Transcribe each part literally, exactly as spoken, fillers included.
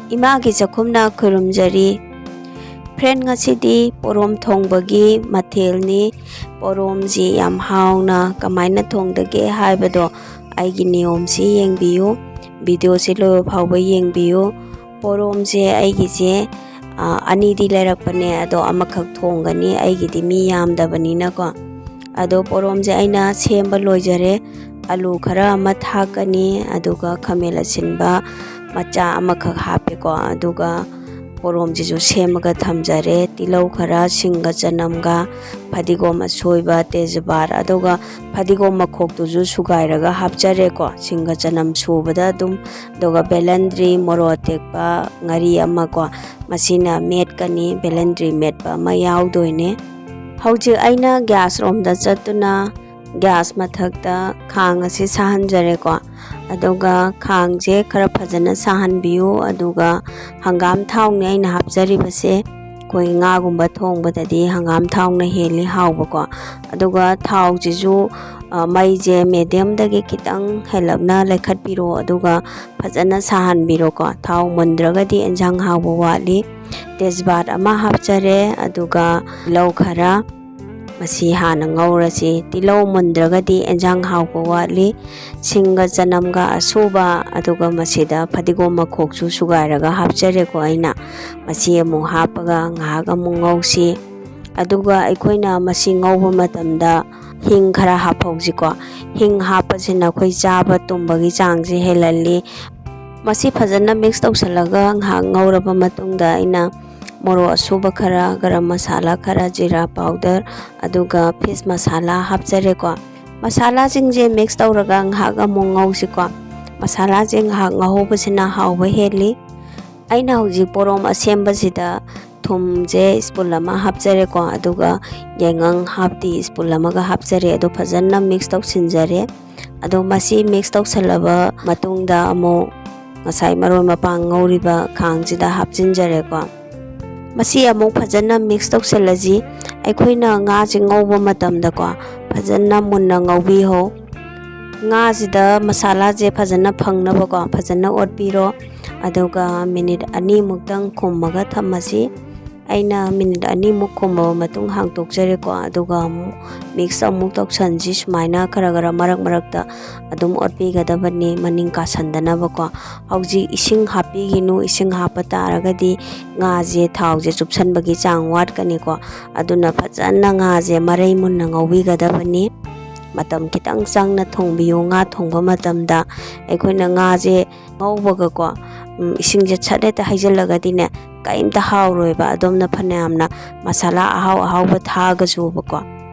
ꯏꯃꯥꯒꯤ ꯆꯥꯛꯈꯨꯝꯅ ꯈꯨꯔꯨꯝꯖꯔꯤ꯫ ꯐ꯭ꯔꯦꯟ, ꯉꯁꯤꯗꯤ ꯄꯣꯔꯣꯝ ꯊꯣꯡꯕꯒꯤ ꯃꯊꯦꯜꯅꯤ꯫ ꯄꯣꯔꯣꯝꯁꯤ ꯌꯥꯝ ꯍꯥꯎꯅ ꯀꯃꯥꯏꯅ ꯊꯣꯡꯗꯒꯦ ꯍꯥꯏꯕꯗꯣ ꯑꯩꯒꯤ ꯅꯤꯌꯣꯝꯁꯤ ꯌꯦꯡꯕꯤꯌꯨ꯫ ꯚꯤꯗꯤꯑꯣꯁꯤ ꯂꯣꯏꯕ ꯐꯥꯎꯕ ꯌꯦꯡꯕꯤꯌꯨ꯫ ꯄꯣꯔꯣꯝꯁꯦ ꯑꯩꯒꯤꯁꯦ, ꯑ, ꯑꯅꯤꯗꯤ ꯂꯩꯔꯛꯄꯅꯦ, ꯑꯗꯣ ꯑꯃꯈꯛ ꯊꯣꯡꯒꯅꯤ꯫ ꯑꯩꯒꯤꯗꯤ ꯃꯤ ꯌꯥꯝꯗꯕꯅꯤꯅꯀꯣ꯫ ꯑꯗꯣ ꯄꯣꯔꯣꯝꯁꯦ ꯑꯩꯅ ꯁꯦꯝꯕ ꯂꯣꯏꯖꯔꯦ꯫ ꯑꯂꯨ ꯈꯔ ꯑꯃ ꯊꯥꯛꯀꯅꯤ, ꯑꯗꯨꯒ ꯈꯥꯃꯦꯟ ꯑꯁꯤꯟꯕ ꯃꯆꯥ ꯑꯃꯈꯛ ꯍꯥꯞꯄꯦꯀꯣ꯫ ꯑꯗꯨꯒ ꯄꯣꯔꯣꯝꯁꯤꯁꯨ ꯁꯦꯝꯃꯒ ꯊꯝꯖꯔꯦ꯫ ꯇꯤꯜꯍꯧ ꯈꯔ, ꯁꯤꯡꯒ ꯆꯅꯝꯒ, ꯐꯗꯤꯒꯣꯝ ꯑꯁꯣꯏꯕ, ꯇꯦꯖꯄꯥꯠ, ꯑꯗꯨꯒ ꯐꯗꯤꯒꯣꯝ ꯃꯈꯣꯛꯇꯨꯁꯨ ꯁꯨꯒꯥꯏꯔꯒ ꯍꯥꯞꯆꯔꯦꯀꯣ꯫ ꯁꯤꯡꯒ ꯆꯅꯝ ꯁꯨꯕꯗ ꯑꯗꯨꯝ, ꯑꯗꯨꯒ ꯕꯦꯂꯟꯗ꯭ꯔꯤ, ꯃꯣꯔꯣꯛ ꯑꯇꯦꯛꯄ, ꯉꯥꯔꯤ ꯑꯃꯀꯣ, ꯃꯁꯤꯅ ꯃꯦꯠꯀꯅꯤ꯫ ꯕꯦꯂꯟꯗ꯭ꯔꯤ ꯃꯦꯠꯄ ꯑꯃ ꯌꯥꯎꯗꯣꯏꯅꯦ꯫ ꯍꯧꯖꯤꯛ ꯑꯩꯅ ꯒ꯭ꯌꯥꯁ ꯔꯣꯝꯗ ꯆꯠꯇꯨꯅ ꯒ꯭ꯌꯥꯁ ꯃꯊꯛꯇ ꯈꯥꯡ ꯑꯁꯤ ꯁꯥꯍꯟꯖꯔꯦꯀꯣ꯫ ꯑꯗꯨꯒ ꯈꯥꯡꯁꯦ ꯈꯔ ꯐꯖꯅ ꯁꯥꯍꯟꯕꯤꯌꯨ꯫ ꯑꯗꯨꯒ ꯍꯪꯒꯥꯝ ꯊꯥꯎꯅꯦ ꯑꯩꯅ ꯍꯥꯞꯆꯔꯤꯕꯁꯦ꯫ ꯑꯩꯈꯣꯏ ꯉꯥꯒꯨꯝꯕ ꯊꯣꯡꯕꯗꯗꯤ ꯍꯪꯒꯥꯝ ꯊꯥꯎꯅ ꯍꯦꯜꯂꯤ ꯍꯥꯎꯕꯀꯣ꯫ ꯑꯗꯨꯒ ꯊꯥꯎꯁꯤꯁꯨ, ꯑ, ꯃꯩꯁꯦ ꯃꯦꯗꯤꯌꯝꯗꯒꯤ ꯈꯤꯇꯪ ꯍꯦꯜꯂꯞꯅ ꯂꯩꯈꯠꯄꯤꯔꯣ, ꯑꯗꯨꯒ ꯐꯖꯅ ꯁꯥꯍꯟꯕꯤꯔꯣꯀꯣ꯫ ꯊꯥꯎ ꯃꯨꯟꯗ꯭ꯔꯒꯗꯤ ꯑꯦꯟꯁꯥꯡ ꯍꯥꯎꯕ ꯋꯥꯠꯂꯤ꯫ ꯇꯦꯖꯄꯥꯠ ꯑꯃ ꯍꯥꯞꯆꯔꯦ, ꯑꯗꯨꯒ ꯇꯤꯜꯍꯧ ꯈꯔ, ꯃꯁꯤ ꯍꯥꯟꯅ ꯉꯧꯔꯁꯤ꯫ ꯇꯤꯜꯍꯧ ꯃꯨꯟꯗ꯭ꯔꯒꯗꯤ ꯑꯦꯟꯁꯥꯡ ꯍꯥꯎꯕ ꯋꯥꯠꯂꯤ꯫ ꯁꯤꯡꯒ ꯆꯅꯝꯒ ꯑꯁꯨꯕ, ꯑꯗꯨꯒ ꯃꯁꯤꯗ ꯐꯗꯤꯒꯣꯝ ꯃꯈꯣꯛꯁꯨ ꯁꯨꯒꯥꯏꯔꯒ ꯍꯥꯞꯆꯔꯦꯀꯣ ꯑꯩꯅ꯫ ꯃꯁꯤ ꯑꯃꯨꯛ ꯍꯥꯞꯄꯒ ꯉꯥꯏꯍꯥꯛ ꯑꯃꯨꯛ ꯉꯧꯁꯤ꯫ ꯑꯗꯨꯒ ꯑꯩꯈꯣꯏꯅ ꯃꯁꯤ ꯉꯧꯕ ꯃꯇꯝꯗ ꯍꯤꯡ ꯈꯔ ꯍꯥꯞꯍꯧꯁꯤꯀꯣ꯫ ꯍꯤꯡ ꯍꯥꯞꯄꯁꯤꯅ ꯑꯩꯈꯣꯏ ꯆꯥꯕ ꯇꯨꯝꯕꯒꯤ ꯆꯥꯡꯁꯦ ꯍꯦꯜꯍꯜꯂꯤ꯫ ꯃꯁꯤ ꯐꯖꯅ ꯃꯤꯛꯁ ꯇꯧꯁꯜꯂꯒ ꯉꯥꯏꯍꯥꯛ ꯉꯧꯔꯕ ꯃꯇꯨꯡꯗ ꯑꯩꯅ ꯃꯣꯔꯣꯛ ꯑꯁꯨꯕ ꯈꯔ, ꯒꯔꯝ ꯃꯁꯥꯂꯥ ꯈꯔ, ꯖꯤꯔꯥ ꯄꯥꯎꯗꯔ, ꯑꯗꯨꯒ ꯐꯤꯁ ꯃꯁꯥꯂꯥ ꯍꯥꯞꯆꯔꯦꯀꯣ꯫ ꯃꯁꯥꯂꯥꯁꯤꯡꯁꯦ ꯃꯤꯛꯁ ꯇꯧꯔꯒ ꯉꯥꯏꯍꯥꯛ ꯑꯃꯨꯛ ꯉꯧꯁꯤꯀꯣ꯫ ꯃꯁꯥꯂꯥꯁꯦ ꯉꯥꯏꯍꯥꯛ ꯉꯧꯍꯧꯕꯁꯤꯅ ꯍꯥꯎꯕ ꯍꯦꯜꯂꯤ꯫ ꯑꯩꯅ ꯍꯧꯖꯤꯛ ꯄꯣꯔꯣꯝ ꯑꯁꯦꯝꯕꯁꯤꯗ ꯊꯨꯝꯁꯦ ꯁ꯭ꯄꯨꯟ ꯑꯃ ꯍꯥꯞꯆꯔꯦꯀꯣ, ꯑꯗꯨꯒ ꯌꯥꯏꯉꯪ ꯍꯥꯞꯇꯤ ꯁ꯭ꯄꯨꯟ ꯑꯃꯒ ꯍꯥꯞꯆꯔꯦ꯫ ꯑꯗꯣ ꯐꯖꯅ ꯃꯤꯛꯁ ꯇꯧꯁꯤꯟꯖꯔꯦ꯫ ꯑꯗꯣ ꯃꯁꯤ ꯃꯤꯛꯁ ꯇꯧꯁꯜꯂꯕ ꯃꯇꯨꯡꯗ ꯑꯃꯨꯛ ꯉꯁꯥꯏ ꯃꯔꯣꯏ ꯃꯄꯥꯡ ꯉꯧꯔꯤꯕ ꯈꯥꯡꯁꯤꯗ ꯍꯥꯞꯆꯤꯟꯖꯔꯦꯀꯣ꯫ ꯃꯁꯤ ꯑꯃꯨꯛ ꯐꯖꯅ ꯃꯤꯛꯁ ꯇꯧꯁꯜꯂꯁꯤ꯫ ꯑꯩꯈꯣꯏꯅ ꯉꯥꯁꯦ ꯉꯧꯕ ꯃꯇꯝꯗꯀꯣ, ꯐꯖꯅ ꯃꯨꯟꯅ ꯉꯧꯕꯤꯍꯧ꯫ ꯉꯥꯁꯤꯗ ꯃꯁꯥꯂꯥꯁꯦ ꯐꯖꯅ ꯐꯪꯅꯕꯀꯣ, ꯐꯖꯅ ꯑꯣꯠꯄꯤꯔꯣ꯫ ꯑꯗꯨꯒ ꯃꯤꯅꯤꯠ ꯑꯅꯤꯃꯨꯛꯇꯪ ꯈꯨꯝꯃꯒ ꯊꯝꯃꯁꯤ꯫ ꯑꯩꯅ ꯃꯤꯅꯤꯠ ꯑꯅꯤꯃꯨꯛ ꯈꯨꯝꯃꯕ ꯃꯇꯨꯡ ꯍꯥꯡꯇꯣꯛꯆꯔꯦꯀꯣ꯫ ꯑꯗꯨꯒ ꯑꯃꯨꯛ ꯃꯤꯛꯁ ꯑꯃꯨꯛ ꯇꯧꯁꯟꯁꯤ꯫ ꯁꯨꯃꯥꯏꯅ ꯈꯔ ꯈꯔ ꯃꯔꯛ ꯃꯔꯛꯇ ꯑꯗꯨꯝ ꯑꯣꯠꯄꯤꯒꯗꯕꯅꯤ, ꯃꯅꯤꯡ ꯀꯥꯁꯟꯗꯅꯕꯀꯣ꯫ ꯍꯧꯖꯤꯛ ꯏꯁꯤꯡ ꯍꯥꯞꯄꯤꯒꯅꯨ꯫ ꯏꯁꯤꯡ ꯍꯥꯞꯄ ꯇꯥꯔꯒꯗꯤ ꯉꯥꯁꯦ ꯊꯥꯎꯁꯦ ꯆꯨꯞꯁꯟꯕꯒꯤ ꯆꯥꯡ ꯋꯥꯠꯀꯅꯤꯀꯣ꯫ ꯑꯗꯨꯅ ꯐꯖꯅ ꯉꯥꯁꯦ ꯃꯔꯩ ꯃꯨꯟꯅ ꯉꯧꯕꯤꯒꯗꯕꯅꯤ꯫ ꯃꯇꯝ ꯈꯤꯇꯪ ꯆꯪꯅ ꯊꯣꯡꯕꯤꯌꯨ꯫ ꯉꯥ ꯊꯣꯡꯕ ꯃꯇꯝꯗ ꯑꯩꯈꯣꯏꯅ ꯉꯥꯁꯦ ꯉꯧꯕꯒꯀꯣ, ꯎꯝ, ꯏꯁꯤꯡꯁꯦ ꯁꯠ ꯍꯦꯛꯇ ꯍꯩꯖꯤꯜꯂꯒꯗꯤꯅꯦ, ꯀꯔꯤꯝꯇ ꯍꯥꯎꯔꯣꯏꯕ꯫ ꯑꯗꯣꯝꯅ ꯐꯅꯌꯥꯝꯅ ꯃꯁꯥꯂꯥ ꯑꯍꯥꯎ ꯑꯍꯥꯎꯕ ꯊꯥꯛꯑꯒꯁꯨꯕꯀꯣ,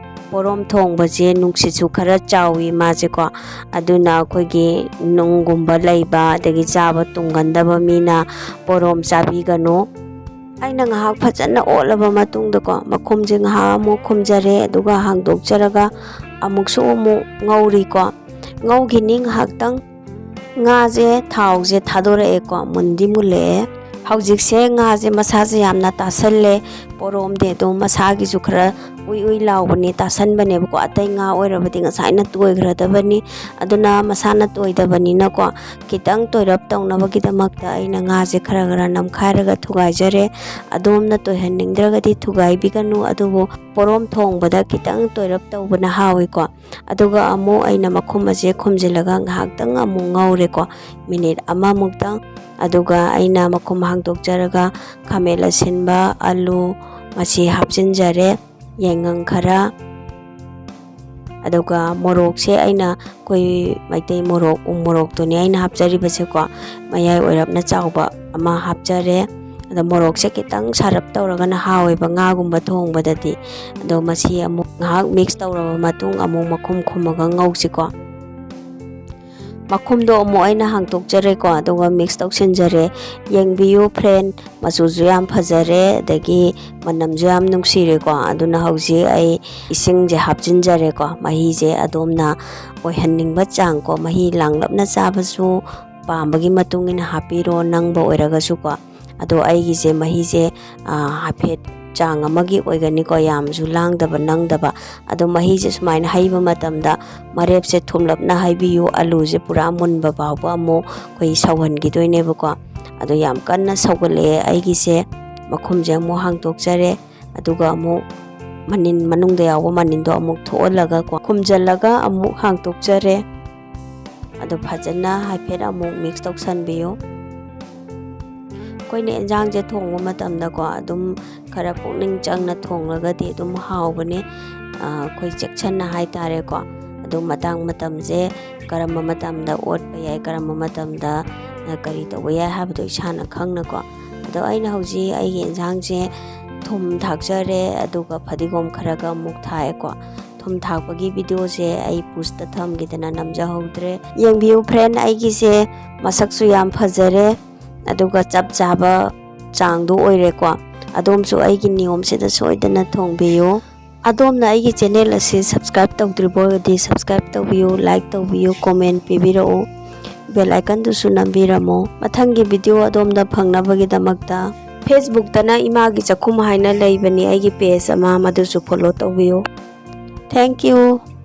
ꯄꯣꯔꯣꯝ ꯊꯣꯡꯕꯁꯦ ꯅꯨꯡꯁꯤꯠꯁꯨ ꯈꯔ ꯆꯥꯎꯏ ꯃꯥꯁꯦꯀꯣ꯫ ꯑꯗꯨꯅ ꯑꯩꯈꯣꯏꯒꯤ ꯅꯨꯡꯒꯨꯝꯕ ꯂꯩꯕ, ꯑꯗꯒꯤ ꯆꯥꯕ ꯇꯨꯝꯒꯟꯗꯕ ꯃꯤꯅ ꯄꯣꯔꯣꯝ ꯆꯥꯕꯤꯒꯅꯨ꯫ ꯑꯩꯅ ꯉꯥꯏꯍꯥꯛ ꯐꯖꯅ ꯑꯣꯠꯂꯕ ꯃꯇꯨꯡꯗꯀꯣ, ꯃꯈꯨꯝꯁꯦ ꯉꯥꯏꯍꯥꯛ ꯑꯃꯨꯛ ꯈꯨꯝꯖꯔꯦ, ꯑꯗꯨꯒ ꯍꯥꯡꯗꯣꯛꯆꯔꯒ ꯑꯃꯨꯛꯁꯨ ꯑꯃꯨꯛ ꯉꯧꯔꯤꯀꯣ꯫ ꯉꯧꯈꯤꯅꯤ ꯉꯥꯏꯍꯥꯛꯇꯪ꯫ ꯉꯥꯁꯦ ꯊꯥꯎꯁꯦ ꯊꯥꯗꯣꯔꯛꯑꯦꯀꯣ, ꯃꯨꯟꯗꯤ ꯃꯨꯜꯂꯛꯑꯦ꯫ ꯍꯧꯖꯤꯛꯁꯦ ꯉꯥꯁꯦ ꯃꯁꯥꯁꯦ ꯌꯥꯝꯅ ꯇꯥꯁꯜꯂꯦ꯫ ꯄꯣꯔꯣꯝꯗꯤ ꯑꯗꯨꯝ ꯃꯁꯥꯒꯤꯁꯨ ꯈꯔ ꯎꯏ ꯎꯏ ꯂꯥꯎꯕꯅꯦ, ꯇꯥꯁꯟꯕꯅꯦꯕꯀꯣ꯫ ꯑꯇꯩ ꯉꯥ ꯑꯣꯏꯔꯕꯗꯤ ꯉꯁꯥꯏꯅ ꯇꯣꯏꯈ꯭ꯔꯗꯕꯅꯤ꯫ ꯑꯗꯨꯅ ꯃꯁꯥꯅ ꯇꯣꯏꯗꯕꯅꯤꯅꯀꯣ, ꯈꯤꯇꯪ ꯇꯣꯏꯔꯞ ꯇꯧꯅꯕꯒꯤꯗꯃꯛꯇ ꯑꯩꯅ ꯉꯥꯁꯦ ꯈꯔ ꯈꯔ ꯅꯝꯈꯥꯏꯔꯒ ꯊꯨꯒꯥꯏꯖꯔꯦ꯫ ꯑꯗꯣꯝꯅ ꯇꯣꯏꯍꯟꯅꯤꯡꯗ꯭ꯔꯒꯗꯤ ꯊꯨꯒꯥꯏꯕꯤꯒꯅꯨ, ꯑꯗꯨꯕꯨ ꯄꯣꯔꯣꯝ ꯊꯣꯡꯕꯗ ꯈꯤꯇꯪ ꯇꯣꯏꯔꯞ ꯇꯧꯕꯅ ꯍꯥꯎꯏꯀꯣ꯫ ꯑꯗꯨꯒ ꯑꯃꯨꯛ ꯑꯩꯅ ꯃꯈꯨꯝ ꯑꯁꯦ ꯈꯨꯝꯖꯤꯜꯂꯒ ꯉꯥꯏꯍꯥꯛꯇꯪ ꯑꯃꯨꯛ ꯉꯧꯔꯦꯀꯣ, ꯃꯤꯅꯤꯠ ꯑꯃꯃꯨꯛꯇꯪ꯫ ꯑꯗꯨꯒ ꯑꯩꯅ ꯃꯈꯨꯝ ꯍꯥꯡꯗꯣꯛꯆꯔꯒ ꯈꯥꯃꯦꯟ ꯑꯁꯤꯟꯕ, ꯑꯂꯨ ꯃꯁꯤ ꯍꯥꯞꯆꯤꯟꯖꯔꯦ, ꯌꯥꯏꯉꯪ ꯈꯔ, ꯑꯗꯨꯒ ꯃꯣꯔꯣꯛꯁꯦ ꯑꯩꯅ ꯑꯩꯈꯣꯏ ꯃꯩꯇꯩ ꯃꯣꯔꯣꯛ, ꯎ ꯃꯣꯔꯣꯛꯇꯨꯅꯦ ꯑꯩꯅ ꯍꯥꯞꯆꯔꯤꯕꯁꯦꯀꯣ, ꯃꯌꯥꯏ ꯑꯣꯏꯔꯞꯅ ꯆꯥꯎꯕ ꯑꯃ ꯍꯥꯞꯆꯔꯦ꯫ ꯑꯗꯣ ꯃꯣꯔꯣꯛꯁꯦ ꯈꯤꯇꯪ ꯁꯥꯔꯞ ꯇꯧꯔꯒꯅ ꯍꯥꯎꯋꯦꯕ ꯉꯥꯒꯨꯝꯕ ꯊꯣꯡꯕꯗꯗꯤ꯫ ꯑꯗꯣ ꯃꯁꯤ ꯑꯃꯨꯛ ꯉꯥꯏꯍꯥꯛ ꯃꯤꯛꯁ ꯇꯧꯔꯕ ꯃꯇꯨꯡ ꯑꯃꯨꯛ ꯃꯈꯨꯝ ꯈꯨꯝꯃꯒ ꯉꯧꯁꯤꯀꯣ꯫ ꯃꯈꯨꯝꯗꯣ ꯑꯃꯨꯛ ꯑꯩꯅ ꯍꯥꯡꯇꯣꯛꯆꯔꯦꯀꯣ, ꯑꯗꯨꯒ ꯃꯤꯛꯁ ꯇꯧꯁꯤꯟꯖꯔꯦ꯫ ꯌꯦꯡꯕꯤꯌꯨ ꯐ꯭ꯔꯦꯟ, ꯃꯆꯨꯁꯨ ꯌꯥꯝ ꯐꯖꯔꯦ, ꯑꯗꯒꯤ ꯃꯅꯝꯁꯨ ꯌꯥꯝ ꯅꯨꯡꯁꯤꯔꯦꯀꯣ꯫ ꯑꯗꯨꯅ ꯍꯧꯖꯤꯛ ꯑꯩ ꯏꯁꯤꯡꯁꯦ ꯍꯥꯞꯆꯤꯟꯖꯔꯦꯀꯣ, ꯃꯍꯤꯁꯦ ꯑꯗꯣꯝꯅ ꯑꯣꯏꯍꯟꯅꯤꯡꯕ ꯆꯥꯡꯀꯣ, ꯃꯍꯤ ꯂꯥꯡꯂꯞꯅ ꯆꯥꯕꯁꯨ ꯄꯥꯝꯕꯒꯤ ꯃꯇꯨꯡ ꯏꯟꯅ ꯍꯥꯞꯄꯤꯔꯣ, ꯅꯪꯕ ꯑꯣꯏꯔꯒꯁꯨꯀꯣ꯫ ꯑꯗꯣ ꯑꯩꯒꯤꯁꯦ ꯃꯍꯤꯁꯦ, ꯑꯥ, ꯍꯥꯏꯐꯦꯠ ꯆꯥꯡ ꯑꯃꯒꯤ ꯑꯣꯏꯒꯅꯤꯀꯣ, ꯌꯥꯝꯁꯨ ꯂꯥꯡꯗꯕ ꯅꯪꯗꯕ꯫ ꯑꯗꯣ ꯃꯍꯤꯁꯦ ꯁꯨꯃꯥꯏꯅ ꯍꯩꯕ ꯃꯇꯝꯗ ꯃꯔꯦꯞꯁꯦ ꯊꯨꯝꯂꯞꯅ ꯍꯩꯕꯤꯌꯨ, ꯑꯂꯨꯁꯦ ꯄꯨꯔꯥ ꯃꯨꯟꯕ ꯐꯥꯎꯕ ꯑꯃꯨꯛ ꯑꯩꯈꯣꯏ ꯁꯧꯍꯟꯈꯤꯗꯣꯏꯅꯦꯕꯀꯣ꯫ ꯑꯗꯣ ꯌꯥꯝ ꯀꯟꯅ ꯁꯧꯒꯠꯂꯛꯑꯦ ꯑꯩꯒꯤꯁꯦ꯫ ꯃꯈꯨꯝꯁꯦ ꯑꯃꯨꯛ ꯍꯥꯡꯇꯣꯛꯆꯔꯦ, ꯑꯗꯨꯒ ꯑꯃꯨꯛ ꯃꯅꯤꯟ, ꯃꯅꯨꯡꯗ ꯌꯥꯎꯕ ꯃꯅꯤꯟꯗꯣ ꯑꯃꯨꯛ ꯊꯣꯛꯍꯜꯂꯒ ꯀꯣ, ꯈꯨꯝꯖꯤꯜꯂꯒ ꯑꯃꯨꯛ ꯍꯥꯡꯇꯣꯛꯆꯔꯦ꯫ ꯑꯗꯨ ꯐꯖꯅ ꯍꯥꯏꯐꯦꯠ ꯑꯃꯨꯛ ꯃꯤꯛꯁ ꯇꯧꯁꯟꯕꯤꯌꯨ꯫ ꯑꯩꯈꯣꯏꯅ ꯑꯦꯟꯖꯥꯡꯁꯦ ꯊꯣꯡꯕ ꯃꯇꯝꯗꯀꯣ, ꯑꯗꯨꯝ ꯈꯔ ꯄꯨꯛꯅꯤꯡ ꯆꯪꯅ ꯊꯣꯡꯂꯒꯗꯤ ꯑꯗꯨꯝ ꯍꯥꯎꯕꯅꯦ꯫ ꯑꯩꯈꯣꯏ ꯆꯦꯛꯁꯤꯟꯅ ꯍꯥꯏꯇꯥꯔꯦꯀꯣ꯫ ꯑꯗꯨ ꯃꯇꯥꯡ ꯃꯇꯝꯁꯦ ꯀꯔꯝꯕ ꯃꯇꯝꯗ ꯑꯣꯠꯄ ꯌꯥꯏ, ꯀꯔꯝꯕ ꯃꯇꯝꯗ ꯀꯔꯤ ꯇꯧꯕ ꯌꯥꯏ ꯍꯥꯏꯕꯗꯣ ꯏꯁꯥꯅ ꯈꯪꯅꯀꯣ꯫ ꯑꯗꯣ ꯑꯩꯅ ꯍꯧꯖꯤꯛ ꯑꯩꯒꯤ ꯌꯦꯟꯁꯥꯡꯁꯦ ꯊꯨꯝ ꯊꯥꯛꯆꯔꯦ, ꯑꯗꯨꯒ ꯐꯗꯤꯒꯣꯝ ꯈꯔꯒ ꯑꯃꯨꯛ ꯊꯥꯛꯑꯦꯀꯣ꯫ ꯊꯨꯝ ꯊꯥꯛꯄꯒꯤ ꯚꯤꯗꯤꯑꯣꯁꯦ ꯑꯩ ꯄꯨꯁꯇ ꯊꯝꯈꯤꯗꯅ ꯅꯝꯖꯍꯧꯗ꯭ꯔꯦ꯫ ꯌꯦꯡꯕꯤꯌꯨ ꯐ꯭ꯔꯦꯟ, ꯑꯩꯒꯤꯁꯦ ꯃꯁꯛꯁꯨ ꯌꯥꯝ ꯐꯖꯔꯦ, ꯑꯗꯨꯒ ꯆꯞ ꯆꯥꯕ ꯆꯥꯡꯗꯣ ꯑꯣꯏꯔꯦꯀꯣ꯫ ꯑꯗꯣꯝꯁꯨ ꯑꯩꯒꯤ ꯅꯤꯌꯣꯝꯁꯤꯗ ꯁꯣꯏꯗꯅ ꯊꯣꯡꯕꯤꯌꯨ꯫ ꯑꯗꯣꯝꯅ ꯑꯩꯒꯤ ꯆꯦꯅꯦꯜ ꯑꯁꯤ ꯁꯕꯁꯀ꯭ꯔꯥꯏꯕ ꯇꯧꯗ꯭ꯔꯤꯕ ꯑꯣꯏꯔꯗꯤ ꯁꯕꯁꯀ꯭ꯔꯥꯏꯕ ꯇꯧꯕꯤꯌꯨ, ꯂꯥꯏꯛ ꯇꯧꯕꯤꯌꯨ, ꯀꯣꯃꯦꯟ ꯄꯤꯕꯤꯔꯛꯎ, ꯕꯦꯜ ꯑꯥꯏꯀꯟꯗꯨꯁꯨ ꯅꯝꯕꯤꯔꯝꯃꯨ꯫ ꯃꯊꯪꯒꯤ ꯚꯤꯗꯤꯑꯣ ꯑꯗꯣꯝꯗ ꯐꯪꯅꯕꯒꯤꯗꯃꯛꯇ ꯐꯦꯁꯕꯨꯛꯇꯅ ꯏꯃꯥꯒꯤ ꯆꯥꯛꯈꯨꯝ ꯍꯥꯏꯅ ꯂꯩꯕꯅꯤ, ꯑꯩꯒꯤ ꯄꯦꯖ ꯑꯃ, ꯃꯗꯨꯁꯨ ꯐꯣꯂꯣ ꯇꯧꯕꯤꯌꯨ꯫ Thank you꯫